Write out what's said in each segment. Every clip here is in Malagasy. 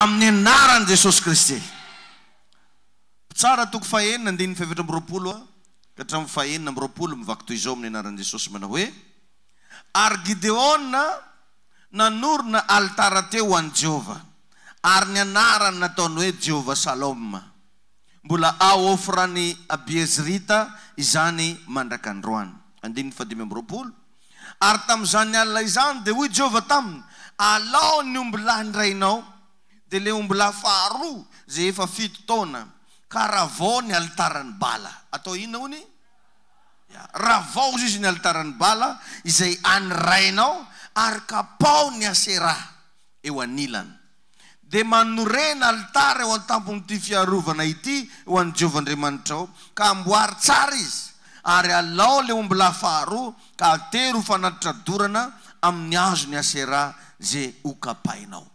Amin'ny anaran'i Jesosy Kristy. Mpitsara toko fahenina andininy fahefatra amby 20 ka hatramin'ny fahenina amby 20 mivaky toy izao amin'ny anaran'i Jesosy manao hoe, Ary Gideona nanorina alitara teo ho an'i Jehovah, ary ny anarany nataony hoe Jehovah-Salom. Mbola ao Ofran'i Abiezrita izany mandrak'androany. Andininy fahadimy amby 20. Ary tamin'izany alina izany dia hoy Jehovah taminy, Alao ny ombilahin-drainao, dia ilay ombilahy faharoa izay efa fito taona, ka ravao ny alitaran'i Bala. Atao inona hono? Ya, ravao hozy izy ny alitaran'i Bala izay an'ny rainao, ary kapao ny Aseraha eo anilany. Dia manorena alitara eo an-tampon'ity fiarovana ity ho an'i Jehovah Andriamanitrao, ka amboary tsara izy, ary alao ilay ombilahy faharoa, ka atero ho fanatitra dorana amin'ny hazon'i Aseraha izay hokapainao.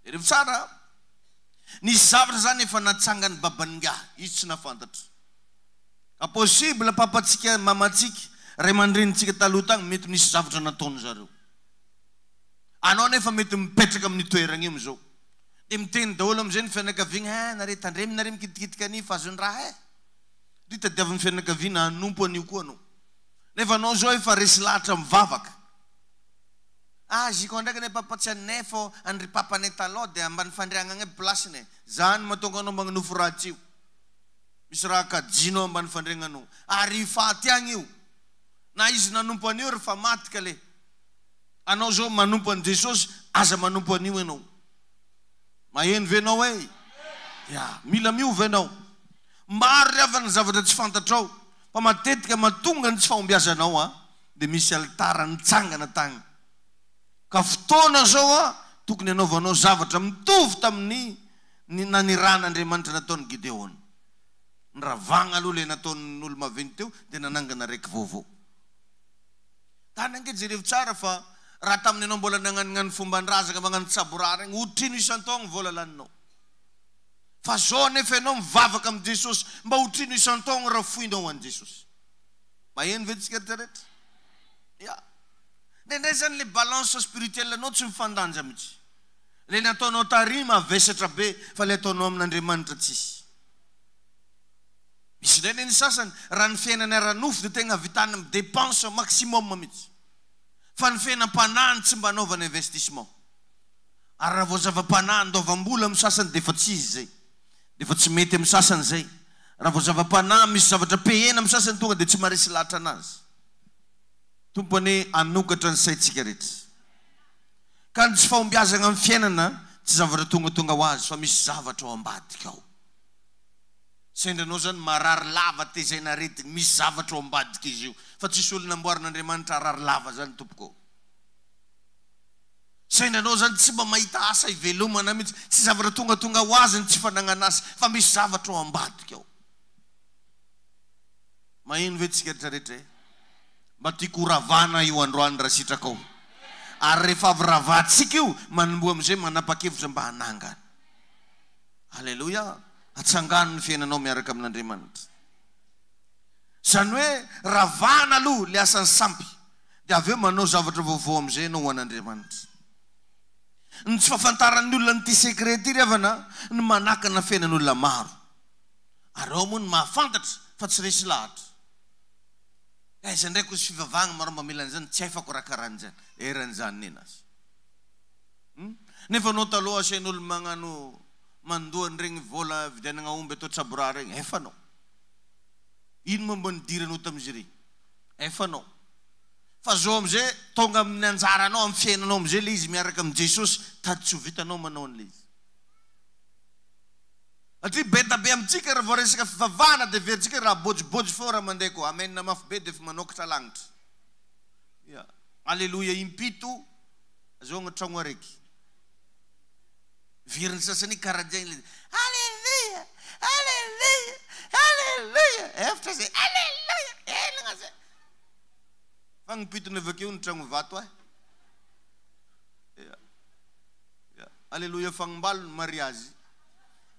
Jereo tsara a! Nisy zavatra izany efa natsangan'ny baban'ingahy, izy tsy nahafantatra. Ka possible papantsika, mamantsika, ray aman-drenintsika taloha tagny mety nisy zavatra nataon-dry zareo. Anao nefa mety mipetraka amin'io toeragna io amizao. Dia miteny daholo amizay ny fianakaviagna, eh nare tandremo nare mikitikitika an'io fa azon'ny raha eh. Ndry tadiavin'ny fianakaviana hanompo an'io koa anao. Nefa anao zao efa resy lahatra mivavaka. Ah ziko ndraiky anie papa tsy anay fô an-dry papanay talôha dia ambany fandriagna agny aby place-ny e. Zany mahatonga anao magnonofy ratsy io. Misy raha kajinao ambany fandriagnanao. Ary faty agny io. Na izy nanompo an'io ry fa maty kale. Anao zao manompo an'i Jesosy, aza manompo an'io ianao. Maheno ve ianao e? Ya, mila miova ianao. Maro ry havana ny zavatra tsy fantatrao, fa matetika mahatonga ny tsy fahombiazanao an, dia misy alitara nitsangana tagny. Ka fotoana zao an, tokony hanaovanao zavatra mitovy tamin'ny ny nanirahan'Andriamanitra nataon'i Gideona. Niravagna aloha ilay nataon'ny olo-maventy teo, dia nanangana araiky vaovao. Tany ange jerevo tsara fa raha tamin'ny ianao mbola nagnanognano fomban-drazagna magnano tsaboraha regny otrino isan-taogno vola laninao. Fa zao anefa ianao mivavaka amin'i Jesosy mba otrino isan-taogno raha foinao ho an'i Jesosy. Maheno ve tsika retraretra? Ya. Indraindray zany le balance spirituelle anao tsy mifandanja mihitsy. Le nataonao tary mavesatra be fa le ataonao amin'Andriamanitra tsisy. Misy indray anie ny sasany, raha ny fiainany ara-nofo dia tegna vitany mi-dépense maximum mihitsy. Fa ny fiainam-panahiny tsy mba anaovany investissement. Ary raha vao zava-panahy andoavam-bola amin'ny sasany dia efa tsy izy izay. Dia efa tsy mety amin'ny sasany izay. Raha vao zava-panahy misy zavatra payena amin'ny sasany tonga dia tsy maharesy lahatra anazy. Tompo anie hanokatra ny saintsika rehetra. Ka ny tsy fahombiazagna amin'ny fiainana tsy zavatra tongatonga ho azy fa misy zavatra ao ambadika ao. Sendra anao zany marary lava tezaina aretigny, misy zavatra ao ambadika izy io, fa tsisy olona namboarin'Andriamanitra harary lava zany tompoko ô. Sendra anao zany tsy mba mahita asa hivelomana mihitsy, tsy zavatra tongatonga ho azy ny tsy fanagnan'asa fa misy zavatra ao ambadika ao. Maheno ve tsika retraretra e? Mba tiako ho ravana io androany raha sitrakao. Ary rehefa avy ravantsika io, manomboha amizay manapa-kevitra mba hanangana. Aleloia! Atsangano ny fiainanao miaraka amin'Andriamanitra. Izany hoe ravana aloha ilay asan'ny sampy, dia avy eo manao zavatra vaovao amin'izay ianao ho an'Andriamanitra. Ny tsy fahafantaran'ny olona an'ity secret ity ry havana no manakana fiainan'olona maro. Ary ao moa ny mahafantatra fa tsy resy lahatra. Aiza indray koa izy fivavahana maro mba mila an'izany, tsy haifako raha karahan'izany. Eran'izany nenazy. Hum. Nefa anao taloha asain'olo magnano mandoa an'iregny vola vidianagna aomby atao tsaboraha regny, efa anao. Ino moa mba nidiranao tamin'izy regny? Efa anao. Fa zao amizay tonga amin'ny anjaranao, amin'ny fiainanao amizay le izy miaraka amin'i Jesosy, tady tsy ho vitanao manao an'le izy. Satria be da be amintsika raha vao resaka fivavahana dia heverintsika raha bôjibôjy fô raha mandeha koa amen mafy be dia efa manokatra lanitra. Ya. Aleloia impito. Azahoagna tragno araiky. Verin'ny sasany karaha le Aleloia! Aleloia! Aleloia! Efatra zay Aleloia! Enigna zay. Fa ny pitony avakeo ny tragno vato eh. Ya. Ya. Aleloia fagnombalony mariazy.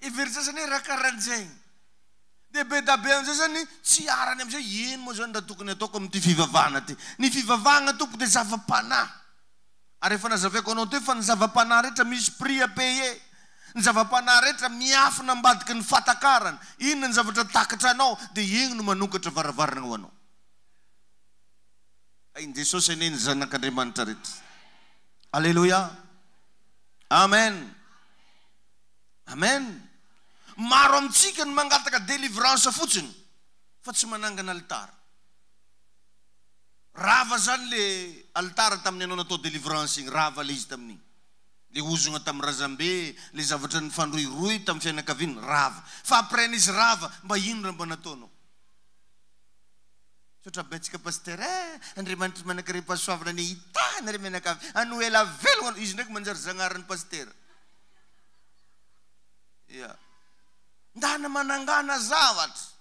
Iverin'ny sasany raha karahan'zegny. Dia be da be amizay zany tsy arany amizay ino moa zany raha tokony ataoko amin'ity fivavahana ty. Ny fivavahagna tompoko dia zava-panahy. Ary efa nazavaiko anao teo fa ny zava-panahy rehetra misy prix à payer. Ny zava-panahy rehetra miafina ambadiky ny fahatakarana. Inona ny zavatra takatranao dia igny no manokatra varavarana ho anao. Tahin'i Jesosy anie ny zanak'Andriamanitra rehetra. Aleloia. Amen. Amen. Maro amintsika ny mangataka délivrance fotsiny fa tsy manangana alitara. Rava zany le alitara tamin'ny anao natao délivrance igny, rava le izy tamin'igny. Le ozogna tamin'ny razambe, le zavatra nifandrohirohy tamin'ny fianakaviana, rava. Fa après n'izy rava, mba ino raha mba nataonao? Misaotra betsaka Pasteur eh! Andriamanitra manankarem-pahasoavana anie hitahy anareo mianakavy hanohy ela velogna, izy ndraiky manjary Zagnaharin'ny Pasitera. Ya. Ndana manangana zavatra.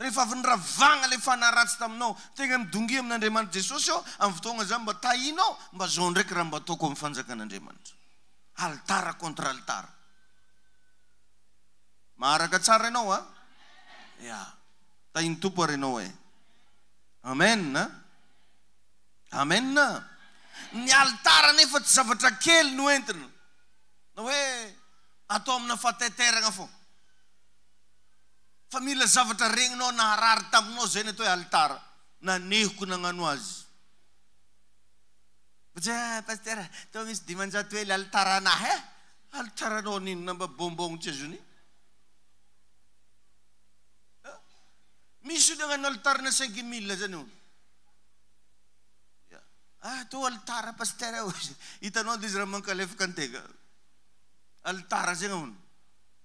Rehefa avy niravagna le fanahy ratsy taminao, tegna midongia amin'Andriamanitra Jesosy ô, amin'ny fotoagna zany mba tahinao, mba zao ndraiky raha mba ataoko amin'ny fanjakan'Andriamanitra. Alitara contre alitara. Maharaka tsara ianao a? Ya. Tahin'ny Tompo ary ianao e. Amen a. Amen. Ny alitara nefa tsy zavatra kely no entina. Na hoe atao amina fahataitairana fô. Fa mila zavatra regninao naharary taminao zay ny atao hoe alitara. Nanehiko nagnano azy. Fa tsy hoe ah pasteur tô misy 500 hely alitaranah eh. Alitaranao n'inona mba bonbon tsy azony. Misy olo hagnano alitarana 5000 zany eo. Ah tô alitara pasteur ô. Hitanao ande izy raha mankalefaka antegna. Alitara zegny hono.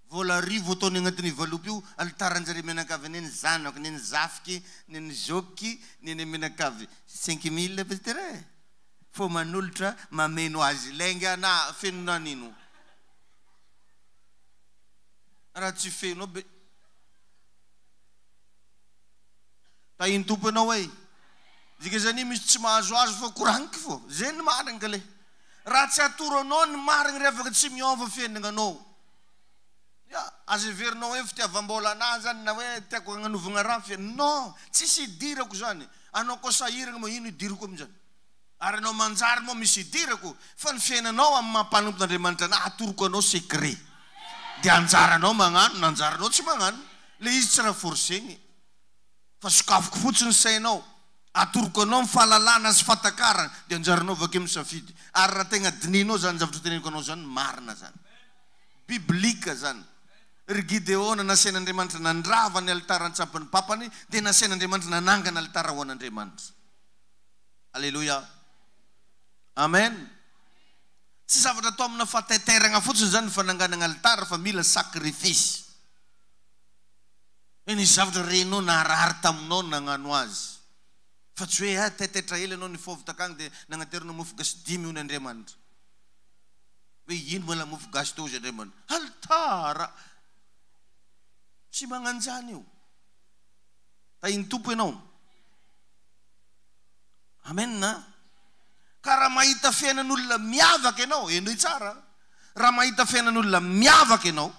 Vola arivo ataony agnatin'io valopy io, alitaran-jare mianakavy, neny zanako, neny zafiky, neny zokiky, neny mianakavy. 5000 pasteur e. Fô manolotra mameno azy. Lainga ana feno nanino? Raha tsy feno aby. Tahin'ny Tompo ianao e. Dika zany misy tsy mahazo azy fô koragniky fô. Zay ny marigny kale. Raha tsy atoro anao ny marigny ry havagna tsy miôva fiaignanao. Ya, aza heverinao hoe fitiavam-bola anah zany na hoe tiako agnanovagna raha fe non, tsisy idirako zany. Anao koa sahiragna moa ino idirako amin'izany? Ary anao manjary moa misy idirako? Fa ny fiainanao amin'ny maha mpanompon'Andriamanitra anah atoroko anao secret. Dia anjaranao magnano na anjaranao tsy magnano. Le izy tsy raha forcegny. Fa sokafiko fotsiny sainao, atoroko anao ny fahalalana sy fahatakarana dia anjaranao avakeo misafidy. Ary raha tegna dinihinao zany zavatra teneniko anao zany, marina zany. Biblika zany. Ry Gideona, nasain'Andriamanitra nandrava ny alitaran-tsampin'ny papany, dia nasain'Andriamanitra nanangana alitara ho an'Andriamanitra. Aleloia. Amen. Tsy zavatra atao amina fahataitairagna fotsiny zany ny fananganagna alitara fa mila sacrifice. Hoe nisy zavatra renao naharary taminao nagnano azy. Fa tsy hoe ah taitaitra ela ianao nifôvy takagny dia nagnaterinao mofo gasy dimy hono Andriamanitra. Hoe ino ma la mofo gasy teo hozy Andriamanitra. Alitara! Tsy magnanjany io. Tahin'ny Tompo ianao. Amen a! Ka raha mahita fiainan'olona miavaka ianao, henoy tsara, raha mahita fiainan'olona miavaka ianao,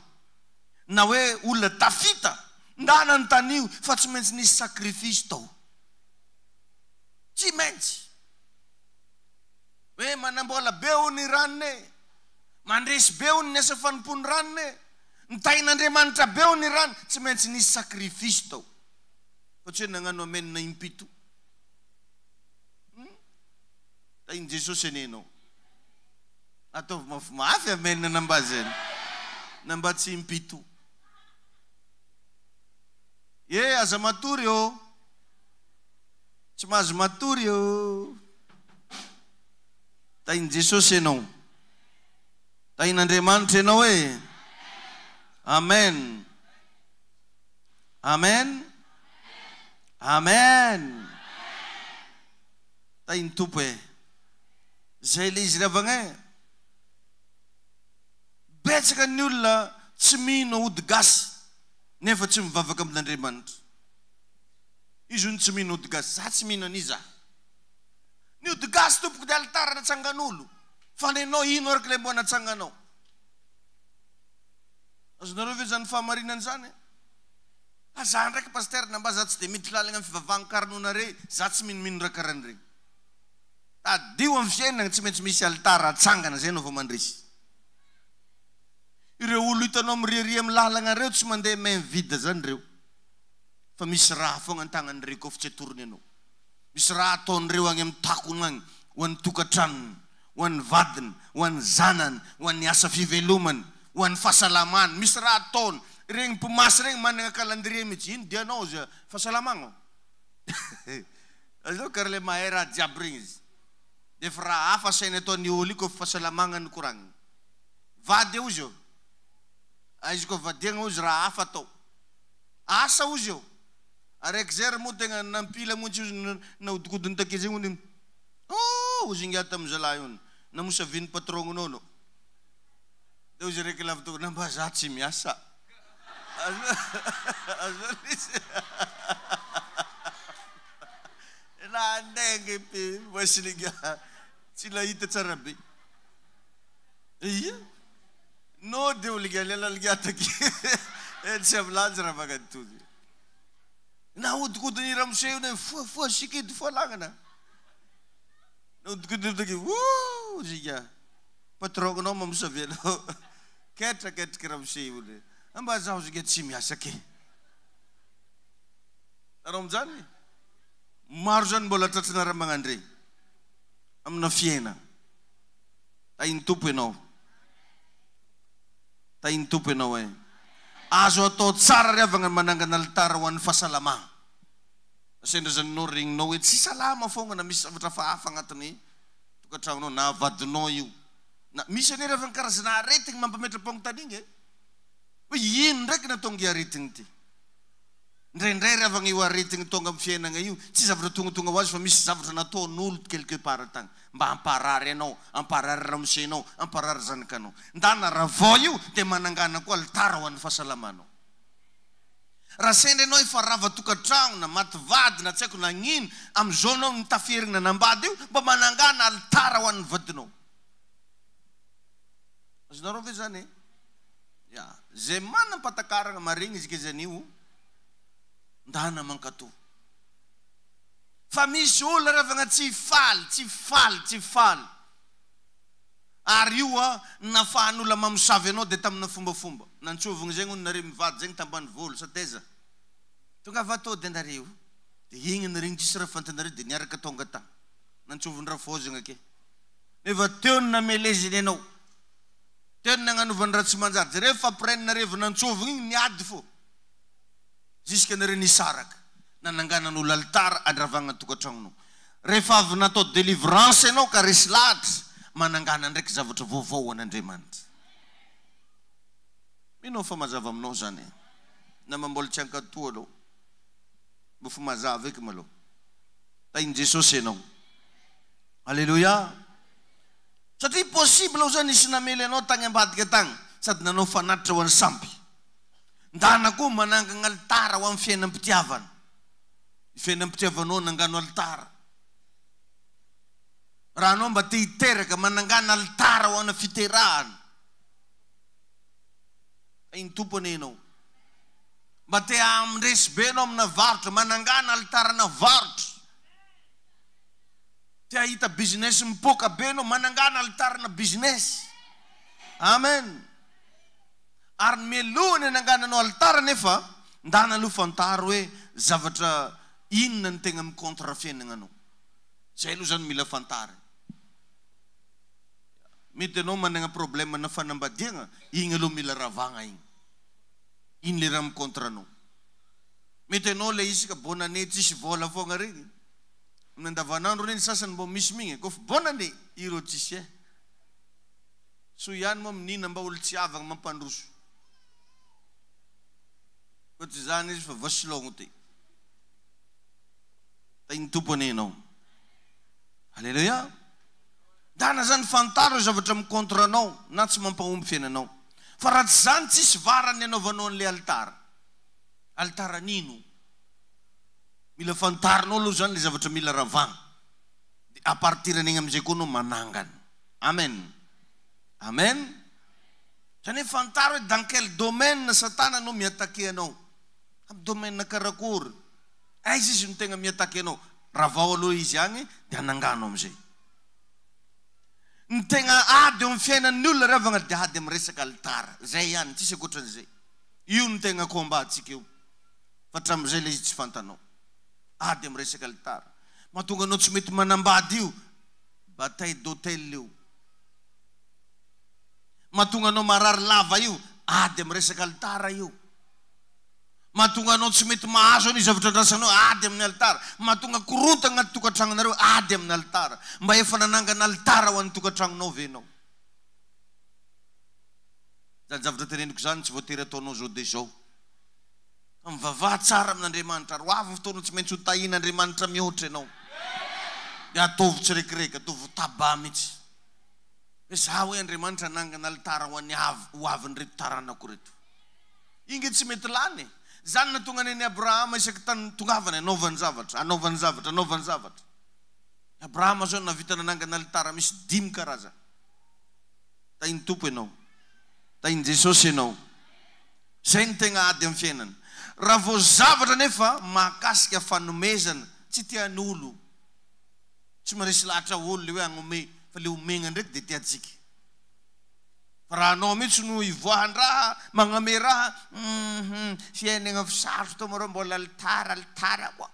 na hoe olona tafita, ndana anontanio fa tsy maintsy nisy sacrifice tao. Tsy maintsy. Hoe manambola be hono i ranona e, mandresy be hono ny asa fanompoan'i ranona e, nitahin'Andriamanitra be hono i ranona, tsy maintsy nisy sacrifice tao. Fa tsy hoe nagnano amen impito. Hum? Tahin'i Jesosy anie ianao. Ataovy mafimafy amen na mba zay na mba tsy impito. E aza matory ô. Tsy mahazo matory ô. Tahin'i Jesosy ianao. Tahin'Andriamanitra ianao e. Amen. Amen. Amen. Tahin'ny Tompo e. Zay le izy ry havagna e. Betsaka ny olona tsy mino ody gasy nefa tsy mivavaka amin'Andriamanitra. Izy hono tsy mino ody gasy. Za tsy mino an'iza. Ny ody gasy tompoko dia alitara natsangan'olo. Fa nenao ino araka ilay mba natsanganao? Azonareo ve zany fahamarinana zany e? Fa za ndraiky pasteur na mba za tsy de miditra lalina am fivavahagna karanonare, za tsy minomino raha karan'iregny. Tadidio am fiainagna tsy maintsy misy alitara atsangana zay anao vao mandresy. hitanao miriaria amin'ny lalagna reo tsy mandeha main vide zany reo. Fa misy raha foagna an-tagnan'ireo koa fa tsy atorony anao. Misy raha ataon'ireo agny amin'ny takona agny ho an'ny tokantranony, ho an'ny vadiny, ho an'ny zanany, ho an'ny asa fivelomany, ho an'ny fahasalamany. Misy raha ataony. Regny mpimasy regny managna calendrier mihitsy. Ino dianao ozy fahasalamagna? Azonao karaha le mahay raha jiaby regny izy. Nefa raha hafa asainy ataon'i olo io koa fahasalamagna no koragniny. Vady ozy eo. Izy koa vadiagna ozy raha hafa atao. Asa ozy eo. Araiky zay ary moa tegna nampila montsy ozy nahodikodiny take zegny ony oh ozy ingahy tamin'ny zalahy ony namosavian'ny patron-nao anao. De ozy araiky lava tao na mba za tsy miasa. Azonao lesy. Nandainga be voici ingahy tsy nahita tsara be. Ia. No de olo ingahy lehilahy take tsy avilanja raha magnatody. Nahodikodin'i ramose io ne fohafoha sikidy foalagnana. Nahodikodiny take oh zika patron-nao mamosavy anao. Ketraketraky ramose io le. Mba zaho zika tsy miasa ke. Nareo amin'izany? Maro zany mbola tratrana raha magnandre amina fiaina. Tahin'ny Tompo ianao. Tahin'ny Tompo ianao eh. Azo atao tsara ry havagna ny manangana alitara ho an'ny fahasalamagna. Sendra zany anao regninao hoe tsy salama fogna na misy zavatra hafahafa agnatin'ny tokantragnonao na vadinao io na misy anie ry havagna karazana aretigny mampametra-pagnontaniagna e. Hoe ino ndraiky nahatonga i aretigny ty? Indraindray ry havagna io aretigny tonga amin'ny fiainagna io tsy zavatra tongatonga ho azy fa misy zavatra nataon'olo quelque part tagny mba hamparary anao, hamparary ramosenao, hamparary zanakanao. Ndana ravao io dia manangana koa alitara ho an'ny fahasalamanao. Raha sendra ianao efa rava tokantragno na maty vady na tsy haiko nagnino, amin'izao anao nitaferigna nanambady io mba manangana alitara ho an'ny vadinao. Azonareo ve zany e? Ya, zay manam-patakaragna maregny izy ke zany io, ndana mankatò. Fa misy olona ravagna tsy faly, tsy faly, tsy faly. Ary io a, nafahan'olona mamosavy anao dia tamina fombafomba. Nantsovigny zegny hono nareo mivady zegny tambanivolo sa taiza? Tongava atody anareo. Dia igny nareo igny tsisy raha fantanareo dia niaraka tonga tagny. Nantsovin-drafôzagna ake. Nefa teo no nameleziny anao. Teo no nagnanovany raha tsy manjary. Jereo fa après nareo avy nantsovigny igny niady fô. Jusque nareo nisaraka. Nananganan'olo alitara andravagna tokantragnonao. Rehefa avy natao délivrance ianao ka resy lahatra, manangana ndraiky zavatra vaovao ho an'Andriamanitra. Mino aho fa mazava aminao zany e. Nama mbola tsy hankatoa aloha. Mbo fa mazava eky malôha. Tahin'i Jesosy ianao. Alléluia. Satria possible ho zany nisy namely anao tagny ambadika tagny sady nanao fanatitra ho an'ny sampy. Ndana koa manangagna alitara ho amin'ny fiainam-pitiavana. Ny fiainam-pitiavanao nangano alitara. Raha anao mba te hiteraka, manangana alitara ho ana fiterahana. Tahin'ny Tompo anie ianao. Mba te hahamindresy be ianao amina varotra, manangana alitarana varotra. Te hahita business mipoaka be ianao, manangana alitarana business. Amen. Ary ny mialoha ny hanangananao alitara anefa, ndana aloha fantaro hoe zavatra inona no tegna mi-contre fiainagnanao. Zay aloha zany mila fantarina. Mety ianao managna problème na fanambadiagna, igny aloha mila ravagna igny. Igny le raha mi-contre anao. Mety ianao le isaka bonne année tsisy vôla fogna regny. Amin'ny andavanandro anie ny sasany mbô misy migny e, kôfa bonne année, ireo tsisy e. Soa ihany moa minina mba olo tsy havagna mampandroso. Koa tsy izany izy fa vasilogno ty. Tahin'ny Tompo anie ianao. Alléluia. Dana zany fantaro io zavatra mi-contre anao na tsy mampahomby fiainanao. Fa raha tsy zany tsisy varany ny anaovanao an'le alitara. Alitara nino? Mila fantarinao aloha zany le zavatra mila ravagna. De à partir an'igny amizay koa anao manangana. Amen. Amen. Zany hoe fantaro hoe dans quel domaine satana no mi-attaquer anao. Amin'ny domaine karakory? Aiza izy no tegna mi-attaquer anao? Ravao aloha izy agny dia anangano amizay. Ny tegna ady eo amin'ny fiainan'ny olona ry havagna dia ady amin'ny resaka alitara. Zay ihany, tsisy ankoatran'izay. Io no tegna combat-tsika io. Fa hatramin'izay ilay izy tsy fantanao. Ady amin'ny resaka alitara. Mahatonga anao tsy mety manambady io, bataille d'hôtel io. Mahatonga anao marary lava io, ady amin'ny resaka alitara io. Mahatonga anao tsy mety mahazo an'io zavatra andrasanao, ady amin'ny alitara. Mahatonga korontana anaty tokantragnonareo, ady amin'ny alitara. Mba efa nanangana alitara ho an'ny tokantragnonao ve ianao? Izany zavatra teneniko izany tsy voatery ataonao izao dia izao. Fa mivavaha tsara amin'Andriamanitra ary ho avy ny fotoana tsy maintsy ho tahian'Andriamanitra mihoatra ianao. Dia ataovy tsirekireky, ataovy tabac mihitsy. Hoe za hoe Andriamanitra hanangana alitara ho an'ny ho avin'ireto taranako ireto. Inge tsy mety lany e! Zany nahatonga an'i Abrahama isaky tany tongavany anaovany zavatra, anaovany zavatra, anaovany zavatra. Abrahama zao nahavita nanangana alitara misy dimy karazana. Tahin'ny Tompo ianao. Tahin'i Jesosy ianao. Zay no tegna ady amin'ny fiainana. Raha vao zavatra nefa mahakasika fanomezana, tsy tian'olo, tsy maresy lahatra olo le hoe hagnome, fa le omegna ndraiky de tiantsika. Fa raha anao mihitsy no ivoahan-draha, magname raha, hum, fiainagna fa sarotra tô marô mbola alitara, alitara koa.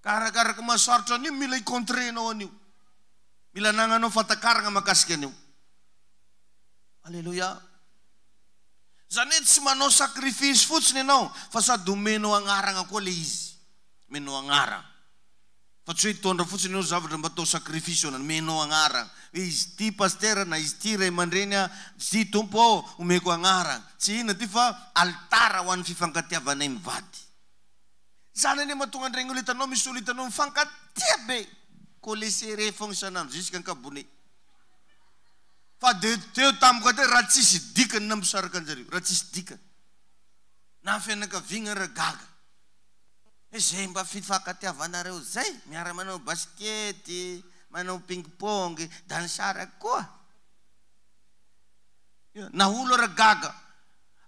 Ka arakaraka maha sarotra an'io mila hi-contrer-nao an'io. Mila anagnanao fahatakaragna mahakasika an'io. Aleloia. Zany hoe tsy manao sacrifice fotsiny ianao fa sady omenao agnaragna koa le izy. Omenao agnaragna. Fa tsy hoe hitondra fotsiny ianao zavatra mba atao sacrifice eo omenao agnaragna. Hoe izy ity pasitera na izy ity ray aman-dreny a, izy ity Tompo ô, omeko agnaragna. Tsy inona ity fa alitara ho an'ny fifankatiavanay mivady. Zany anie mahatonga an'iregny olo hitanao misy olo hitanao mifankatia be, coller serrer fogna isan'andro jusqu'à ankabone. Fa de teo tampoka teo raha tsisy dikany nampisaraka anjareo, raha tsisy dikany. Na fianakaviagna ary gaga. Hoe zay mba fifankatiavanareo zay, miara manao basikety, manao ping pong, da nisaraka koa. Na olo ary gaga,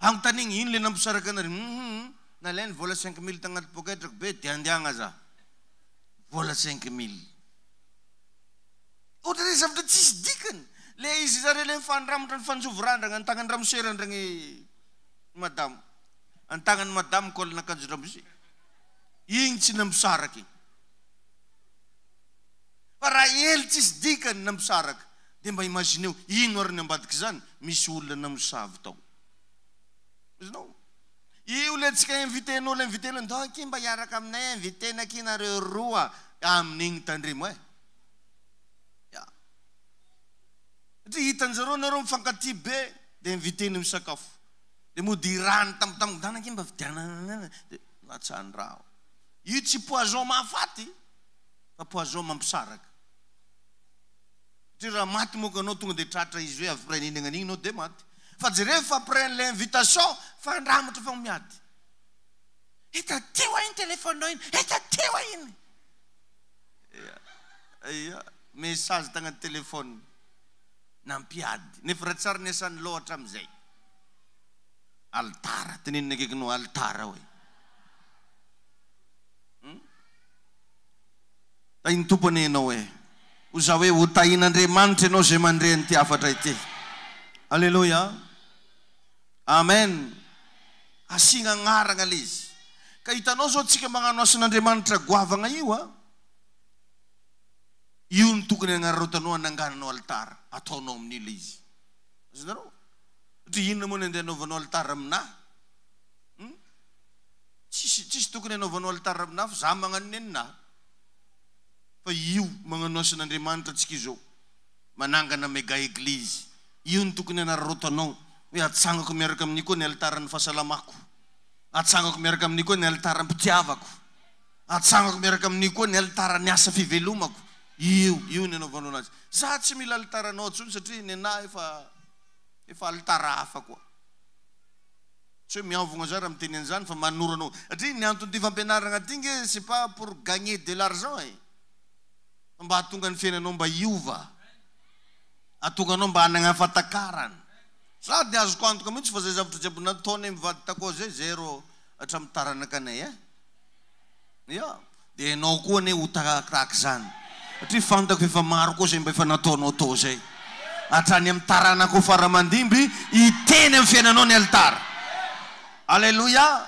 agnotanigny ino le nampisaraka anareo, hum nalainy vola 5000 tagnaty poketrako be de andiagna za. Vola 5000. Ohatran'ny zavatra tsisy dikany le izy zareo le mifandramatra mifanjovo randragna an-tagnan'ny ramose randragny madamo an-tagnan'ny madamo col n'akanjon-dramose igny tsy nampisaraka igny fa raha ely tsisy dikany nampisaraka de mba imagineo ino ary ny ambadik'izany misy olona namosavy tao azonao io le tsika inviten'olo inviten'olo ndao akia mba hiaraka aminay invitena akia nareo roa amin'igny tandremo eh Ya. Satria hitan-jareo nareo mifankatia be dia inviter-ny misakafo. Dia mody irahany tampotampoka, ndana ange mba vidianana dia latsahan-drà ao. Io tsy poison mahafaty fa poison mampisaraka. Satria raha maty moka anao tonga dia tratra izy hoe après nihinagna an'igny anao dia maty. Fa jereo fa après an'ilay invitation fa andramatra fa miady. Hita teo aho iny téléphone-nao iny, hita teo aho iny. Ia, message tagnaty téléphone nampiady nefa raha tsary niasan'ny loha hatramin'izay. Alitara, tenenina akaikinao alitara hoe. Hmm? Tahin'ny Tompo anie ianao e. Ho za hoe ho tahin'Andriamanitra ianao izay mandre an'ity hafatra ity. Aleloia. Amen. Asiagna agnaragna le izy. Ka hitanao zao tsika magnano asan'Andriamanitra goavagna io a. Io no tokony agnararaotanao anangananao alitara. Ataonao amin'io le izy. Azonareo? Satria inona moa ny andeha anaovanao alitara aminà? Hum? Tsisy tsisy tokony anaovanao alitara aminà fa za magnano neninà. Fa io magnano asan'Andriamanitra tsika izao. Manangana mega eglise. Io no tokony hanararaotanao hoe atsangako miaraka amin'io koa ny alitaran'ny fahasalamako, atsangako miaraka amin'io koa ny alitaram-pitiavako, atsangako miaraka amin'io koa ny alitaran'ny asa fivelomako. Io, io ny anaovanao anazy. Za tsy mila alitaranao intsony satria nenaha efa efa alitara hafa koa. Tsy hoe miavogna za raha miteny an'izany fa manoro anao. Satria ny anton'ity fampianaragna ty nge c'est pas pour gagner de l'argent e. Fa mba hahatonga ny fiainanao mba hiova. Hahatonga anao mba hanagna fahatakarana. Za dia azoko antoka mihitsy fa zay zavatra jiaby nataonay mivady takao zay zéro hatramin'ny taranaka anay eh. Ya. Dia ianao koa anie ho tahak'izany. Satria fantako efa maro koa izay mba efa nataonao tao izay. Hatrany amin'ny taranakao fara aman-dimby, hiteny amin'ny fiainanao ny alitara. Aleloia!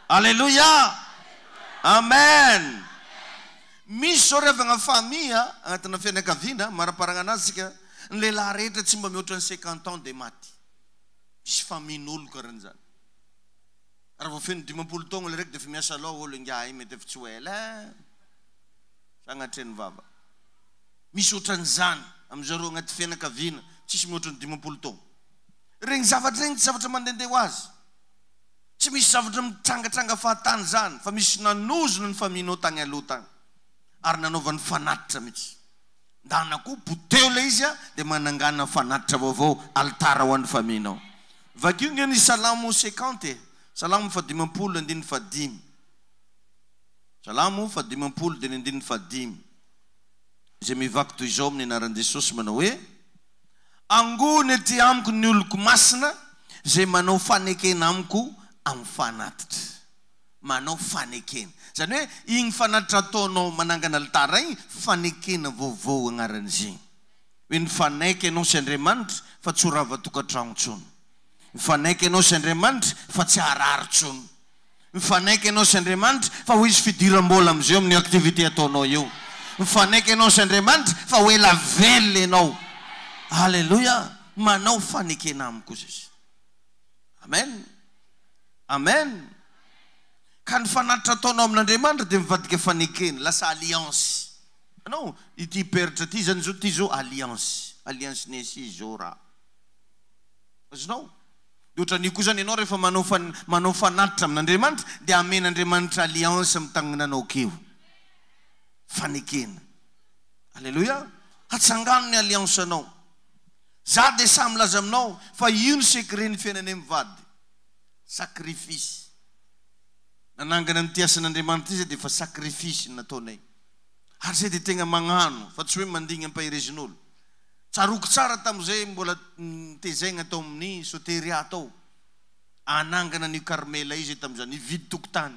Aleloia! Amen! Misy izao ry havagna famille agnatina fianakaviana, maraparagna anazy tsika, ny lehilahy rehetra tsy mba mihoatra ny cinquante ans dia maty. Misy famille-n'olo karan'izany. Raha vao feno 50 taogno le raiky dia efa miasa loha olo ingahy mety efa tsy ho ela eh! Sagnatria ny vava. Misy otran'izany amin'zareo agnaty fianakaviana tsisy mihoatra ny 50 taogno. Regny zavatra regny tsy zavatra mandehandeha ho azy. Tsy misy zavatra mitrangatranga fahatany zany fa misy nanozona ny famille-nao tagny aloha tagny ary nanaovany fanatitra mihitsy. Ndana koa poteho ilay izy dia manangana fanatitra vaovao, alitara ho an'ny famille-nao. Vakio nge ny Salamo 50 e, Salamo fahadimampolo andininy fahadimy. Salamo fahadimampolo dia ny andininy fahadimy. Izay mivaky toy izao amin'ny anaran'i Jesosy manao hoe, Angony ety amiko ny oloko masina izay manao fanekena amiko amin'ny fanatitra. Manao fanekena. Izany hoe igny fanatitra ataonao manangana alitara igny, fanekena vaovao agnaran'izy igny. Hoe nifanaiky ianao sy Andriamanitra fa tsy ho rava tokantragno intsony. Nifanaiky ianao sy Andriamanitra fa tsy harary intsony. Mifanaiky ianao sy Andriamanitra fa ho hisy fidiram-bola amin'izay eo amin'io activité ataonao io. Mifanaiky ianao sy Andriamanitra fa ho ela velona ianao. Alléluia! Manao fanekena amiko izy. Amen! Amen! Ka ny fanatitra ataonao amin'Andriamanitra dia mivadika fanekena, lasa alliance. Anao, ity peratra ity zany zao, ity zao alliance. Alliance nesi zao raha. Azonao? Dia ohatran'io koa izany ianao rehefa manao fan, manao fanatitra amin'Andriamanitra dia amen'Andriamanitra alliance amin'ny tagnananao keo. Fanekena. Alléluia. Hatsangano ny alliance anao. Za dia sahy milaza aminao fa io ny secret ny fiainanay mivady. Sacrifice. Nanangana an'ity asan'Andriamanitra ity zay dia efa sacrifice ny nataonay. Ary zay dia tegna magnano fa tsy hoe mandigny ampaherezin'olo. Tsaroako tsara tamin'izay mbola nitezaigna tao amin'ny Soteria tao, hanangana an'io Karmela io zay tamin'izany, nividy tokotany.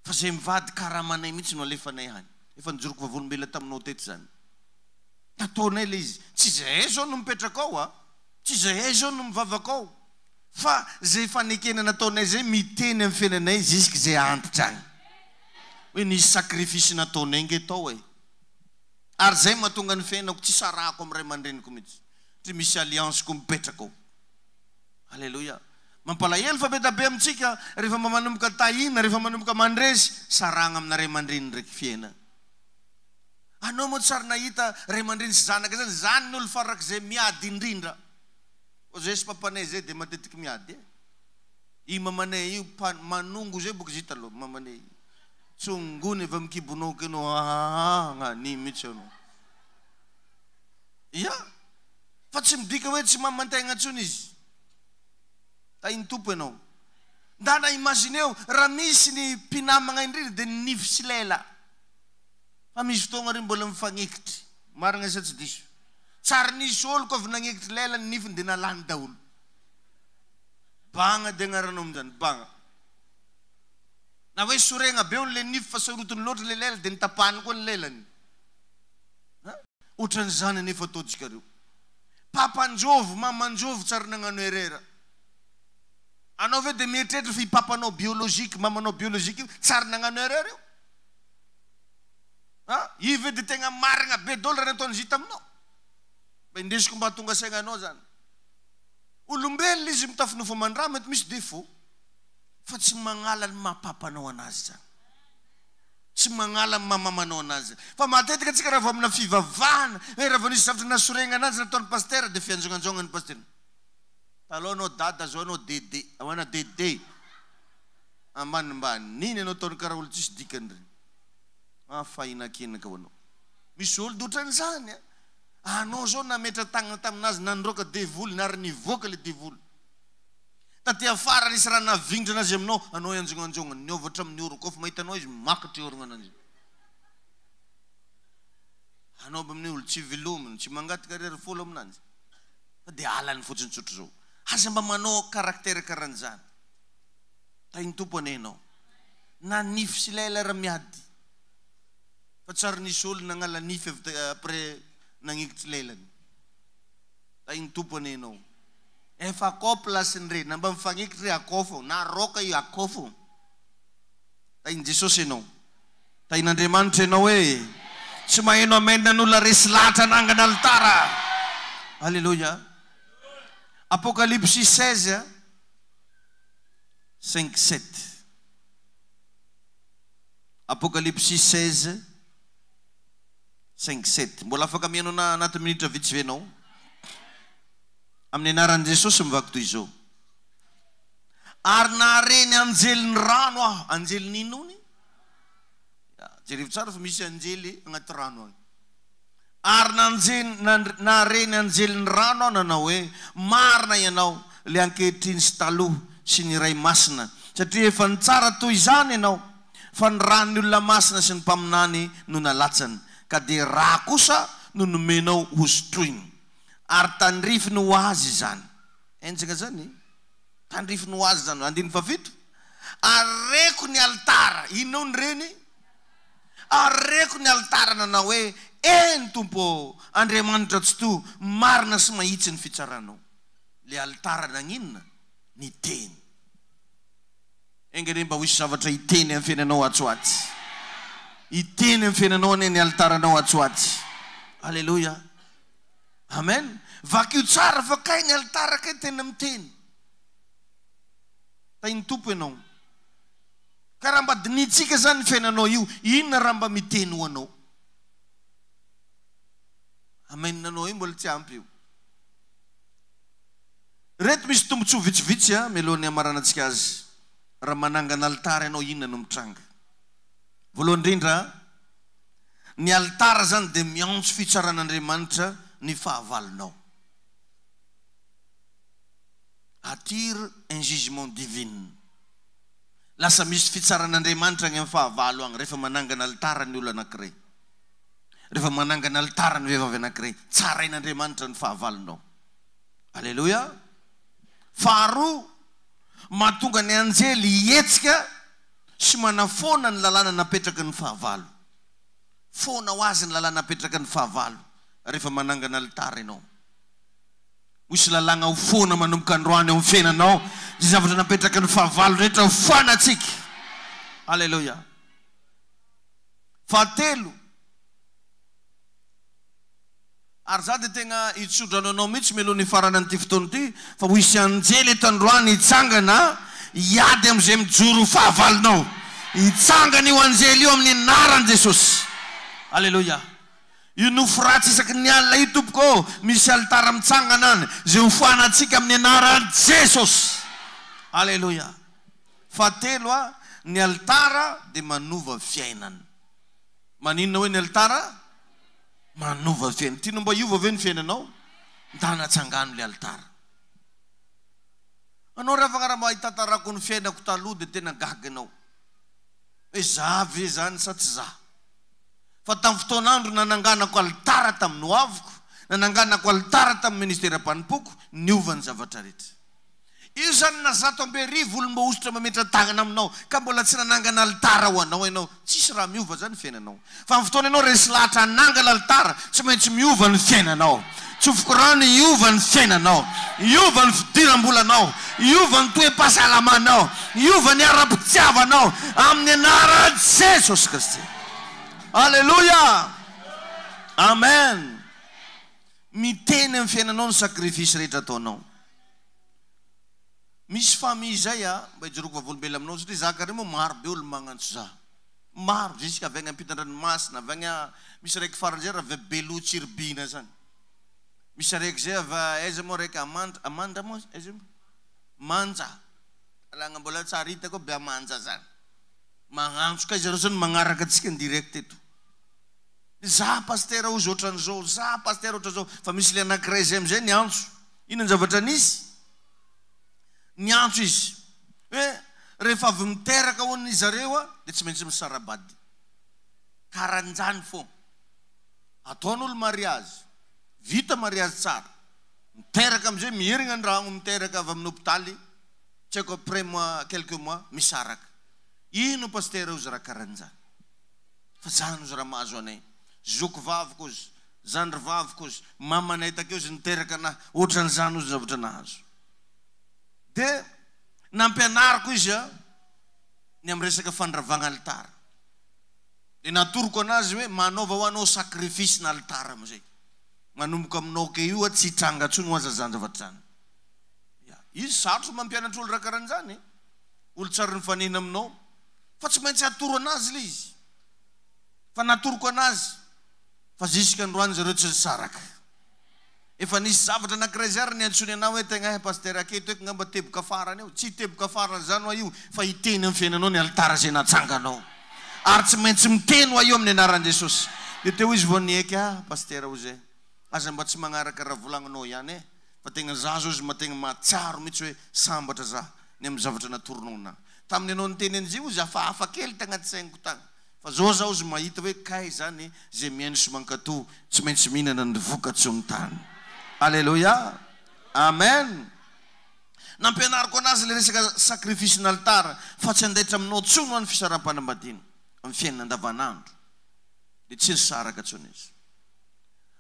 Fa zay mivady karamanay mihitsy no alefanay any. Efa nijoroko vavolombelona taminao teto izany. Nataonay ilay izy. Tsy izahay izao no mipetraka ao a! Tsy izahay izao no mivavaka ao. Fa izay fanekena nataonay izay miteny amin'ny fiainanay jusqu'izay antitra any. Hoe nisy sacrifice nataonay nge tao e! Ary zay mahatonga ny fiainako tsy sarahako amin'ny ray aman-dreniko mihitsy. Satria misy alliance ko mipetraka ao. Alléluia. Mampalahelo fa be da be amintsika rehefa mba manomboka tahina, rehefa manomboka mandresy, sarahagna amina ray aman-dreny ndraiky fiainana. Anao moa tsy ary nahita ray aman-dreny sy zanaka zany, zany ny olo farak'izay miady indrindra. Fa zay sy papanay zay dia matetiky miady e. I mamanay io mpa manongo zay boka izy taloha, mamanay io. Tsongony avy amin'ny kibonao keno ahahaha ny mihitsy anao. Ya! Fa tsy midika hoe tsy mamantegna intsony izy. Tahin'ny Tompo ianao. Ndana imagineo raha misy ny mpinamagna indrindra dia ny nify sy lela. Fa misy fotoagna re mbola mifagnekitry. Marigna sa tsy diso? Tsary nisy olo koa avy nagnekitry lela ny nifiny dia nalany daholo. Bagna dia agnaranao amin'izany, bagna. Na hoe sorena be hono le nify fa sarotiny loatra le lela dia notapahany koa ny lelany. An? Ohatran'izany anefa ataontsika reo. Papa Njovy, Mama Njovy tsy ary nagnano erreur. Anao ve dia mieritreritra fa i papanao biologique, mamanao biologique io tsy ary nagnano erreur io? An? Io ve dia tegna marigna be daholo raha nataon'izy taminao? Mba indesiko mba hahatonga saigna anao zany. Olombelona izy mitafy nofo aman-drà mety misy défaut. Fa tsy magnala ny maha papanao anazy zany. Tsy magnala ny maha mamanao anazy zany. Fa matetika antsika raha vao amina fivavahana, hoe raha vao nisy zavatra nahasoregna anazy nataon'ny pasitera dia fianjonganjongan'ny pasitera. Taloha anao dada zao anao dede. Ahoana dede? Ambanimbany iny anao ataony karaha olo tsisy dikany regny. Ah fahinakinaka ho anao. Misy olo dia otran'izany a. Anao zao nametra tagnana taminazy nandroaka devoly ary nivoaka le devoly. Taty afara nisy raha nahavingrana anazy aminao, anao ianjonganjongany, niova hatramin'ny oroko, kôfa mahita anao izy makatra i orogna ananjy. Anao aby amin'io olo tsy velominy, tsy mangataka ariary folo aminanjy, fa dia alany fotsiny tsotra zao. Aza mba manao caractère karan'izany. Tahin'ny Tompo anie ianao. Na nify sy lela ary miady. Fa tsy ary nisy olo nagnala nify avy après nagnekitry lelany. Tahin'ny Tompo anie enao. Efa akao place-ny re, na mba mifagnekitry re akao fô, na raoka io akao fô. Tahin'i Jesosy enao. Tahin'Andriamanitra enao e. Tsy maheno amen an'olona resy lahatra hanangana alitara. Aleloia. Apokalypsy 16 5 7. Apokalypsy 16 5 7. Mbola afaka mihaino ana anaty minitra vitsy ve ianao? Amin'ny anaran'i Jesosy mivaky toy izao. Ary nahare ny anjelin'ny rano aho. Anjelin'ny inona hono? Jerevo tsara fa misy anjely agnaty rano agny. Ary nahare ny anjelin'ny rano aho nanao hoe, Marina ianao, ilay ankehitriny sy taloha, sy ny Iray Masina, satria efa nitsara toy izany ianao, fa ny ran'ny olona masina sy ny mpaminany no nalatsany, ka dia ra kosa no nomenao hosotroiny. Ary tandrifiny ho azy izany. Henjana izany e! Tandrifiny ho azy izany. Andininy fahafito, Ary reko ny alitara. Inona hono ireny? Ary reko ny alitara nanao hoe, Eny, Tompo ô, Andriamanitra Tsitoha, marina sy mahitsy ny fitsaranao. Ilay alitara naninona? Niteny. Enga anie mba ho hisy zavatra hiteny amin'ny fiainanao atsy ho atsy. Hiteny amin'ny fiainanao anie ny alitaranao atsy ho atsy. Aleloia. Amen. Vakio tsara fa kay ny alitara kay tena miteny. Tahin'ny Tompo ianao. Ka raha mba dinihintsika izany ny fiainanao io, inona raha mba miteny ho anao? Amen anao io mbola tsy ampy io. Ireto misy tombontsoa vitsivitsy a, mialohan'ny hamaranantsika azy. Raha manangana alitara ianao inona no mitranga? Voalohany indrindra, ny alitara izany dia miantso fitsaran'Andriamanitra ny fahavalonao. Attire un jugement divine. Lasa misy fitsaran'Andriamanitra any amin'ny fahavalo agny rehefa manangana alitara ny olo anankiray. Rehefa manangana alitara ny vehivavy anankiray, tsarain'Andriamanitra ny fahavalonao. Aleloia! Faharoa, mahatonga ny anjely hihetsika sy manafoana ny lalàna napetraky ny fahavalo. Foana ho azy ny lalàna apetraky ny fahavalo rehefa manangana alitara ianao. Misy lalàgna ho foana manomboka androany eo amin'ny fiainanao, izay zavatra napetraky ny fahavalo rehetra ho foanantsika. Aleloia. Fahatelo, ary za dia tegna hitsodrano anao mihitsy mialoha ny hifaranan'ity fotoana ity, fa ho hisy anjely eto androany hitsangana hiady amin'izay mijoro ho fahavalonao. Hitsangana io anjely io amin'ny anaran'i Jesosy. Aleloia. Io nofy ratsy isaky ny alina io tompoko ô, misy alitara mitsangana any, izay ho foanantsika amin'ny anaran'i Jesosy. Aleloia. Fahatelo a, ny alitara dia manova fiainana. Maninona hoe ny alitara? Manova fiainana. Tianao mba hiova ve ny fiainanao? Ndana tsangano ilay alitara. Anao ry havagna raha mba hitantarako ny fiainako taloha dia tena gaga ianao. Hoe za ve zany sa tsy za? Fa tamin'ny fotoan'andro nananganako alitara tamin'ny hoaviko, nananganako alitara tamin'ny ministeram-panompoako, niova ny zavatra rehetra. Io izany na 1100 olom-boahosotra mametra-tanana aminao, ka mbola tsy nanangana alitara ho anao ianao, tsisy raha miova izany ny fiainanao. Fa amin'ny fotoana ianao resy lahatra hanangana alitara, tsy maintsy miova ny fiainanao. Tsofiko rano hiova ny fiainanao, hiova ny fidiram-bolanao, hiova ny toe-pahasalamanao, hiova ny ara-pitiavanao, amin'ny anaran'i Jesosy Kristy. Aleloia! Amen! Miteny amin'ny fiainanao ny sacrifice rehetra ataonao. Misy famille izay a, mba hijoroako vavolombelona aminao satria za kare moa maro be olo magnantso za. Maro, jusque avy agny ampitan-dranomasina, avy agny a, misy raiky farany zay raha avy a Beloha Tsiribihina zany. Misy araiky zay avy aiza moa araiky Amandra, Amandra moa aiza io? Manja, alagna mbola tsary hitako aby Amanja zany. Magnantso kay zareo zany magnaraka antsika en direct eto. Za pastera ozy otran'izao, za pastera otran'izao, fa misy le anakiray zay amizay niantso. Inona ny zavatra nisy? Niantso izy hoe rehefa avy miteraka hono zareo dia tsy maintsy misara-bady. Karan'izany foana. Ataon'olo mariazy, vita mariazy tsara, miteraka amizay miherigna andragno miteraka avy amin'ny hopitaly, tsy haiko après mois quelques mois misaraka. Ino pastera ozy raha karan'izany? Fa zany ozy raha mahazo anay. Zoky vaviko ozy, zandry vaviko ozy, mamanay takeo ozy niteraka anah, ohatran'izany ozy zavatra nahazo. Dia nampianariko izy a, ny amin'ny resaka fandravagna alitara. Dia natoroko anazy hoe manaova hoa anao sacrifice na alitara amizay. Manomboka aminao ke io a tsy hitranga tsony hoa zany zavatra zany. Ya, izy sarotro mampianatra olo raha karan'izany e. Olo tsary nifanena aminao. Fa tsy maintsy atoro anazy le izy. Fa natoroko anazy fa jusque androany zareo tsy nisaraka. Efa nisy zavatra anakiray zay ary niantsoany anah hoe tegna eh Pasteur aketo eky ngamba teboka farany eo. Tsy teboka farany zany hoa io fa hiteny amin'ny fiainanao ny alitara zay natsanganao. Ary tsy maintsy miteny hoa io amin'ny anaran'i Jesosy. Dia teo izy vao niaiky ah Pasteur hozy eh aza mba tsy magnaraka raha volagninao ihany eh fa tegna za zao izy mba tegna mahatsiaro mihitsy hoe sambatra za ny amin'ny zavatra natoronao anah. Tamin'ny ianao niteny an'izay hozy hafahafa kely tagnaty sainiko tagny. Fa zao zaho zy mahita hoe kay zany ze mihaino sy mankato tsy maintsy mihinana ny vokatsoa ny tany. Aleloia! Amen! Nampianariko anazy le resaka sacrifice n'alitara fa tsy handaitra aminao tsony hoa ny fisaram-panambadiana amin'ny fiainana andavanandro. De tsy nisaraka tsony izy.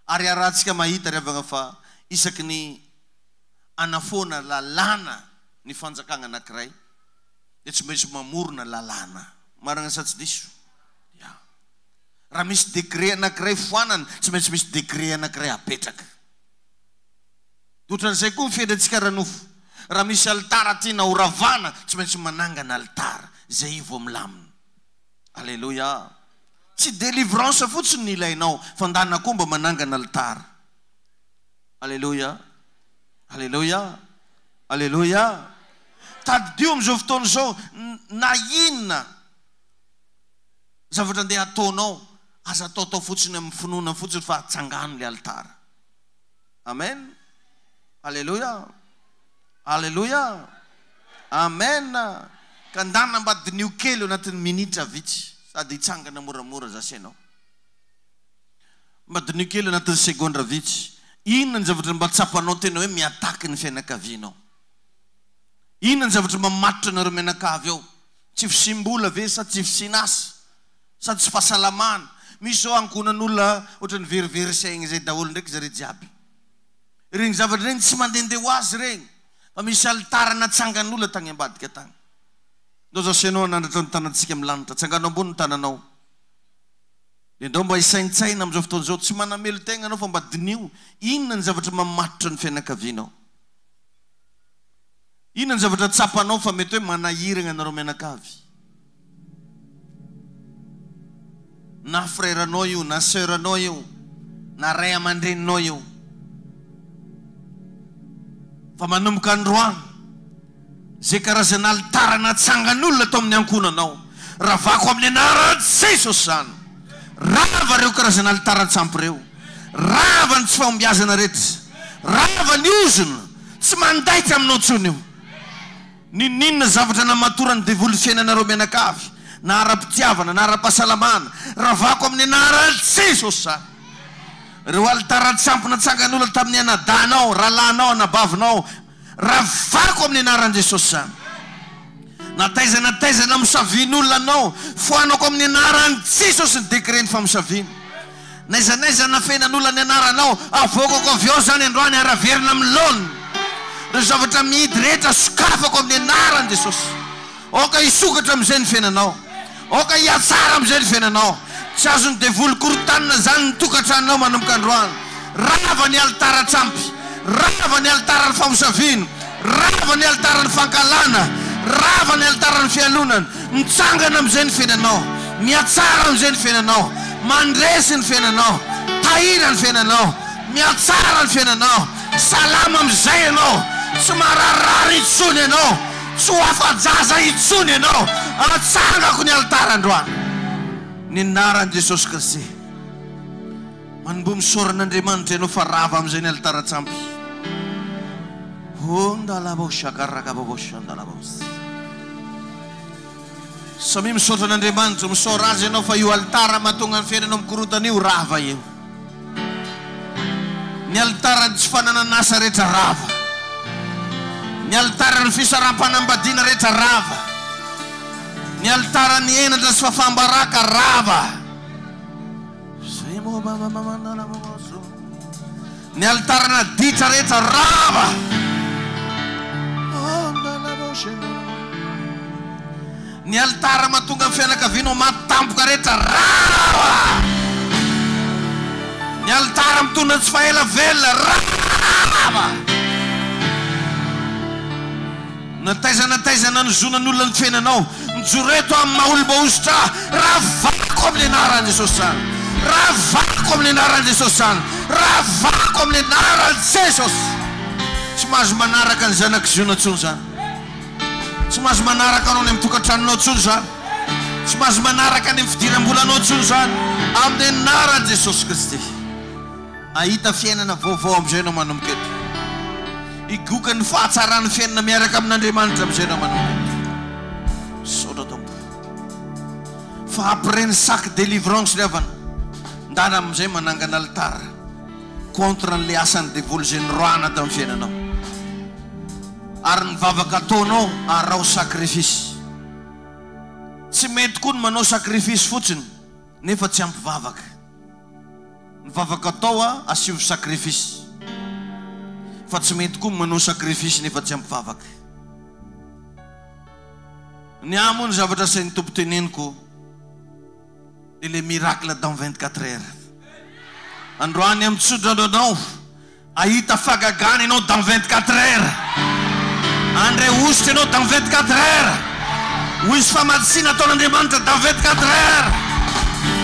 Ary iarahantsika mahita ry havagna fa isaky ny anafoana lalàna ny fanjakagna anakiray dia tsy maintsy mamorona lalàna. Marina sa tsy diso? Ya. Raha misy décret anankiray foanana, tsy maintsy misy décret anankiray apetraka. Dia ohatran'izay koa ny fiainantsika ara-nofo. Raha misy alitara tiana ho ravana, tsy maintsy manangana alitara, izay vao milamina. Aleloia. Tsy délivrance fotsiny ny ilainao, fa ndana koa mba manangana alitara. Aleloia. Aleloia. Aleloia. Tadidio amin'izao fotoana izao, na inona zavatra andeha hataonao, aza ataotao fotsiny amin'ny finoana fotsiny fa atsangano ilay alitara. Amen. Aleloia. Aleloia. Amen. Ka ndana mba diniho kely eo anatin'ny minitra vitsy, sady hitsangana moramora za sy ianao. Mba diniho kely anatin'ny segondra vitsy, inona ny zavatra mba tsapanao tena hoe mi-attaque ny fianakavianao? Inona ny zavatra mamatotra anareo mianakavy ao? Tsy fisiam-bola ve sa tsy fisian'asa? Sa tsy fahasalamana? Misy izao ankohonan'olona ohatran'ny verivery saigny izay daholo ndraiky zare jiaby. Regny zavatra regny tsy mandehandeha ho azy regny fa misy alitara natsangan'olona tagny ambadika tagny. Ndao za sy ianao hanandratra ny tanantsika amin'ny lanitra. Tsangano ambony ny tananao. Dia ndao mba hisaintsaina amin'izao fotoana izao. Tsy manamelo-tegna anao fa mba diniho inona ny zavatra mamatotra ny fianakavianao. Inona ny zavatra tsapanao fa mety hoe manahiragna anareo mianakavy? Na frère-nao io, na sœur-nao io, na ray aman-dreninao io. Fa manomboka androany, izay karazana alitara natsangan'olona tao amin'ny ankohonanao, ravako amin'ny anaran'i Jesosy izany. Rava ireo karazana alitaran-tsampy ireo. Rava ny tsy fahombiazana rehetra. Rava ny ozona. Tsy mandaitra aminao intsony io. N'inon'inona zavatra namatoran'ny devoly fiainanareo mianakavy, na ara-pitiavana, na ara-pahasalamana, ravako amin'ny anaran'i Jesosy izany. Ireo alitaran-tsampy natsangan'olona tamin'ny anadahinao, rahalahinao, anabavinao, Ravako amin'ny anaran'i Jesosy izany. Na taiza na taiza namosavian'olona anao, foanako amin'ny anaran'i Jesosy ny décret-n'ny famosaviana. N'aiza n'aiza nafenan'olona ny anaranao, avoakako avy ao izany androany ary averina amin'ny laoniny. Ireo zavatra mihidy rehetra sokafako amin'ny anaran'i Jesosy. Aoka hisokatra amin'izay ny fiainanao. Aoka hihatsara amin'izay ny fiainanao. Tsy azon'ny devoly korontanina izany ny tokantranonao manomboka androany. Rava ny alitara-tsampy. Rava ny alitaran'ny famosaviana. Rava ny alitaran'ny fankahalana. Rava ny alitaran'ny fialonana. Mitsangana amin'izay ny fiainanao. Mihatsara amin'izay ny fiainanao. Mandresy ny fiainanao. Tahina ny fiainanao. Mihatsara ny fiainanao. Salama amin'izay ianao. Tsy mararirary intsony ianao. Tsy ho afa-jaza intsony ianao. Atsangako ny alitara androany. Ny anaran'i Jesosy Kristy. Manomboha misaora an'Andriamanitra ianao fa rava amin'izay ny alitara-tsampy. Samia misaotra an'Andriamanitra, misaora Azy ianao fa io alitara mahatonga ny fiainanao mikorontana io rava io. Ny alitaran'ny tsy fananan'asa rehetra rava. Ny alitaran'ny fisaraham-panambadiana rehetra rava. Ny alitaran'ny henatra sy fahafaham-baraka rava. Ny alitarana ditra rehetra rava. Ny alitara mahatonga ny fianakavianao maty tampoka rehetra rava. Ny alitara mitondra ny tsy fahela velona rava. Na taiza na taiza nanozonan'ny olona ny fiainanao, mijoro eto amin'ny maha olom-boahosotra ahy, ravako amin'ny anaran'i Jesosy izany. Ravako amin'ny anaran'i Jesosy izany. Ravako amin'ny anaran'i Jesosy. Tsy mahazo manaraka ny zanak'i Ziona intsony izany. Tsy mahazo manaraka anao any amin'ny tokantranonao intsony izany. Tsy mahazo manaraka any amin'ny fidiram-bolanao intsony izany. Amin'ny anaran'i Jesosy Kristy. Hahita fiainana vaovao amin'izay ianao manomboka eto. Higoka ny fahatsaran'ny fiainana miaraka amin'Andriamanitra amin'izay ianao manomboka eto. Misaotra Tompo. Fa après ny sac délivrance ry havana, ndana amin'izay manangana alitara contre an'ilay asan'ny devoly izay noroahana tamin'ny fiainanao. Ary ny vavaka ataonao araho sacrifice. Tsy mety koa ny manao sacrifice fotsiny nefa tsy ampy vavaka. Ny vavaka atao a asivo sacrifice fa tsy mety koa ny manao sacrifice nefa tsy ampy vavaka. Ny ahy moa ny zavatra asain'ny Tompo teneniko dia le miracle dans 24 heures. Androany amin'ny tsodrano anao Hahita fahagagana ianao dans 24 heures. Handray hosotra ianao dans 24 heures. Ho hisy famatsiana ataon'Andriamanitra dans 24 heures.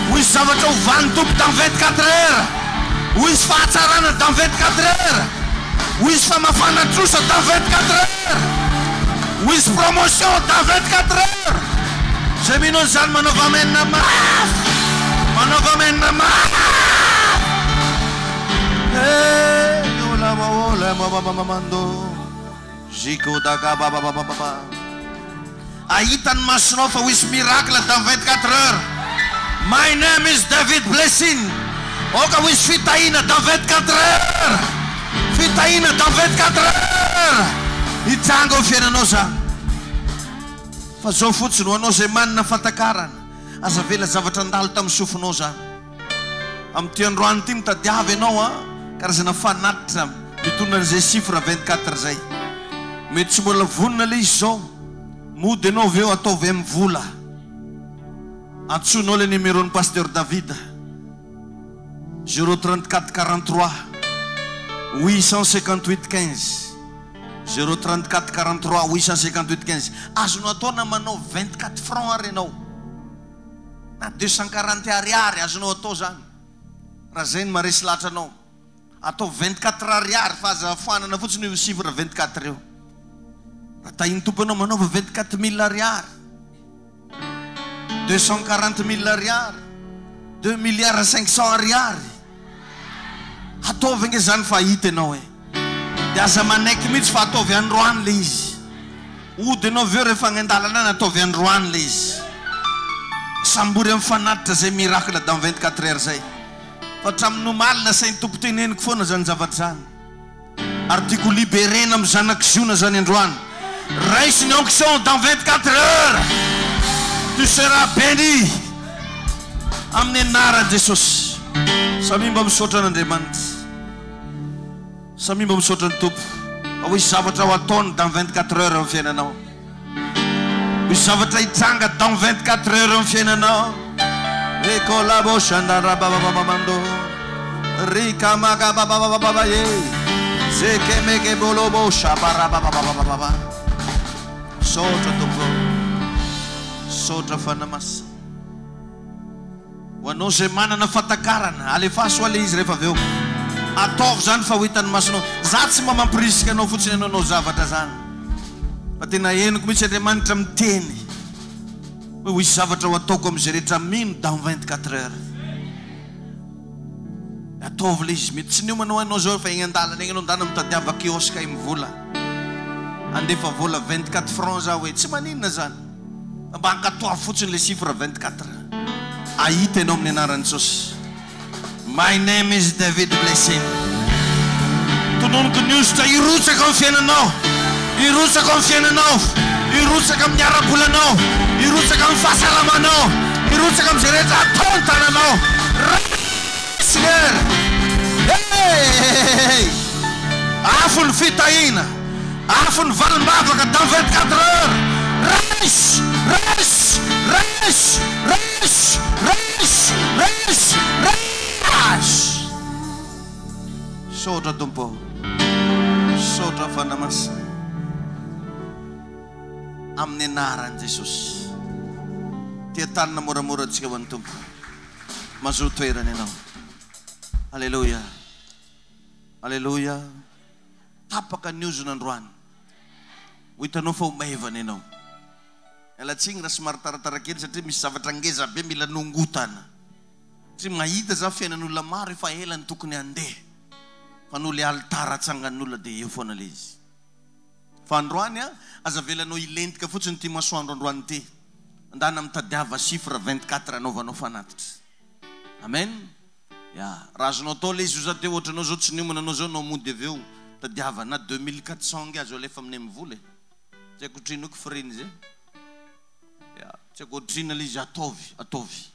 Ho hisy zavatra hovan'ny Tompo dans 24 heures. Ho hisy fahatsarana dans 24 heures. Ho hisy famafana trosa dans 24 heures. Ho hisy promotion dans 24 heures. Izay mino an'izany manaova amen mafy. Manaova amen mafy. Hahita ny masonao fa ho hisy miracle dans 24 heures. My name is David Blessing. Aoka ho hisy fitahiana dans 24 heures. Fitahiana dans 24 heures. Hitranga ao fiainanao zany. Fa zao fotsiny ho anao izay manana fahatakarana, aza avela zavatra handalo tamin'ny sofinao zany. Amin'ity androany ity mitadiava ianao an, karazana fanatitra mitondra an'izay chiffre 24 izay. Mety tsy mbola vonona ilay izy izao, mody ianao avy eo ataovy amin'ny vola. Antsoinao ilay numéro-n'ny Pasteur David, 0 34 43 858 15, 0 34 43 858 15. Azonao atao na manao 24 francs ary ianao. Na 240 ariary azonao atao zany raha zay no maharesy lahatra anao. Ataovy 24 ariary fa aza foanana fotsiny io chiffre 24 io. Raha tahin'ny Tompo ianao manaova 24 mille ariary, 240 mille ariary, 2 milliards 500 ariary. Ataovy ange zany fa hahita ianao e. Dia aza manaiky mihitsy fa ataovy androany le izy. Hody ianao avy eo rehefa any an-dalana any ataovy androany le izy. Sambory amin'ny fanatitra zay miracle dans 24 heures zay. Fa hatramin'ny omaly nasain'ny Tompo teneniko foana zany zavatra zany. Ary tiako ho liberena amin'ny zanak'i Ziona zany androany. Raiso ny onction dans 24 heures. Tu seras béni. Amin'ny anaran'i Jesosy. Samia mba misaotra an'Andriamanitra. Samia mba misaotra ny Tompo fa ho hisy zavatra ho ataony dans 24 heures amin'ny fiainanao. Ho hisy zavatra hitranga dans 24 heures amin'ny fiainanao. Ekolabo shandarabababamando rikamakababababa ye zekemekebolobo shabarabababababa. Misaotra Tompo. Misaotra Fanahy Masina. Ho anao izay manana fahatakarana, alefaso hoa le izy rehefa avy eo. Ataovy izany fa ho hitan'ny masonao. Za tsy mba mampirisika anao fotsiny ianao hanao zavatra zany. Fa tena henoko mihitsy Andriamanitra miteny hoe ho hisy zavatra ho ataoko amin'izay rehetra mino dans 24 heures. Ataovy le izy. Mety tsy niomana hoa ianao zao fa egny an-dalana egny ianao ndana mitadiava kiosque amy vola. Handefa vola 24 francs za hoe tsy maninona zany. Mba ankatoavy fotsiny le chiffre 24. Ahita ianao amin'ny anaran'i Jesosy. My name is David Blessing. Tononiko ny hosotra hirotsaka amin'ny fiainanao. Hirotsaka amin'ny fiainanao. Hirotsaka amin'ny ara-bolanao. Hirotsaka amin'ny fahasalamanao. Hirotsaka amin'izay rehetra ataon'ny tananao. Raiso! Seigneur. Hey! Afo ny fitahiana, afo ny valim-bavaka dans 24 heures. Raiso, raiso, raiso, raiso, raiso, raiso, raiso. Misaotra Tompo ô. Misaotra Fanahy Masina. Amin'ny anaran'i Jesosy. Tia tanana moramora antsika ho an'ny Tompo. Mazoa toerana ianao. Aleloia. Aleloia. Tapaka ny ozona androany. Ho hitanao fa ho maivana ianao. Miala tsiny raha somary taratara kely satria misy zavatra ngeza be mila nongotana. Satria mahita za fiainan'olona maro efa ela ny tokony handeha. Fa noho le alitara atsangan'olona dia eo foana le izy. Fa androany an, aza avelanao hilentika fotsiny ity masoandro androany ity. Andana mitadiava chiffre 24 anaovanao fanatitra. Amen. Ya, raha azonao atao le izy io za teo ohatranao zao tsy niomana anao zao anao mody avy eo tadiava na 2400 nge azo alefa aminay mivola e. Tsy haiko otrino ko frais zay. Ya, tsy haiko otrina le izy ataovy, ataovy.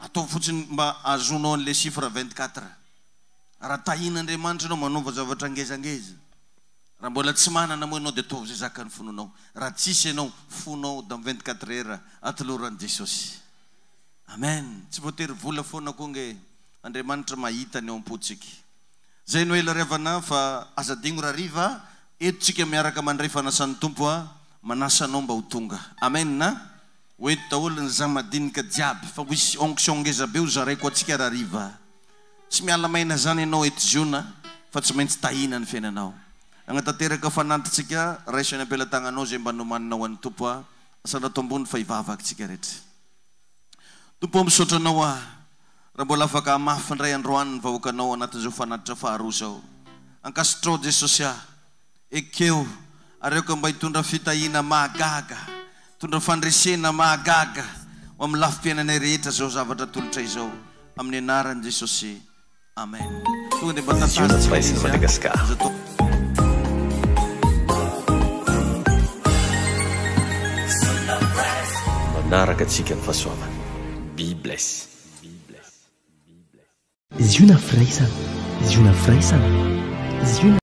Ataovy fotsiny mba azonao an'le chiffre 24. Raha tahin'Andriamanitra ianao manaova zavatra ngezangeza. Raha mbola tsy manana moa ianao dia ataovy izay zakan'ny fononao. Raha tsisy ianao, fonao dans 24 heures atoloran'i Jesosy. Amen. Tsy voatery vola foana koa nge Andriamanitra mahita ny ao am-pontsika. Zay no ela ry havana fa aza adino rahariva eto tsika miaraka mandray fanasan'ny Tompo a, manasa anao mba ho tonga. Amen a. Ho eto daholo ny zamadinika jiaby fa ho hisy onction ngeza be ho zaraiko antsika rahariva. Tsy miala maina zany ianao eto Ziona fa tsy maintsy tahina ny fiainanao. Hagnatanteraka fanantitsika, raiso eny am-pelatagnanao izay mba nomaninao an'ny Tompo a. Asandrato ambony fa hivavaka tsika rehetra. Tompo ô misaotra anao aho raha mbola afaka hamafy indray androany ny vahoakanao anatin'izao fanatitra faharoa izao. Ankasitrao Jesosy ah. Ekeo ary aoka mba hitondra fitahiana mahagaga, hitondra fandresena mahagaga ho amin'ny lafim-piainanay rehetra izao zavatra atolotra izao. Amin'ny anaran'i Jesosy. Amen. Tonga dia mba Ziona tantazontsika Voice ilay izy a. Madagascar. Aza atao. Manaraka antsika ny fahasoavana. Be bless. Ziona firaisana, Ziona firaisana, Ziona.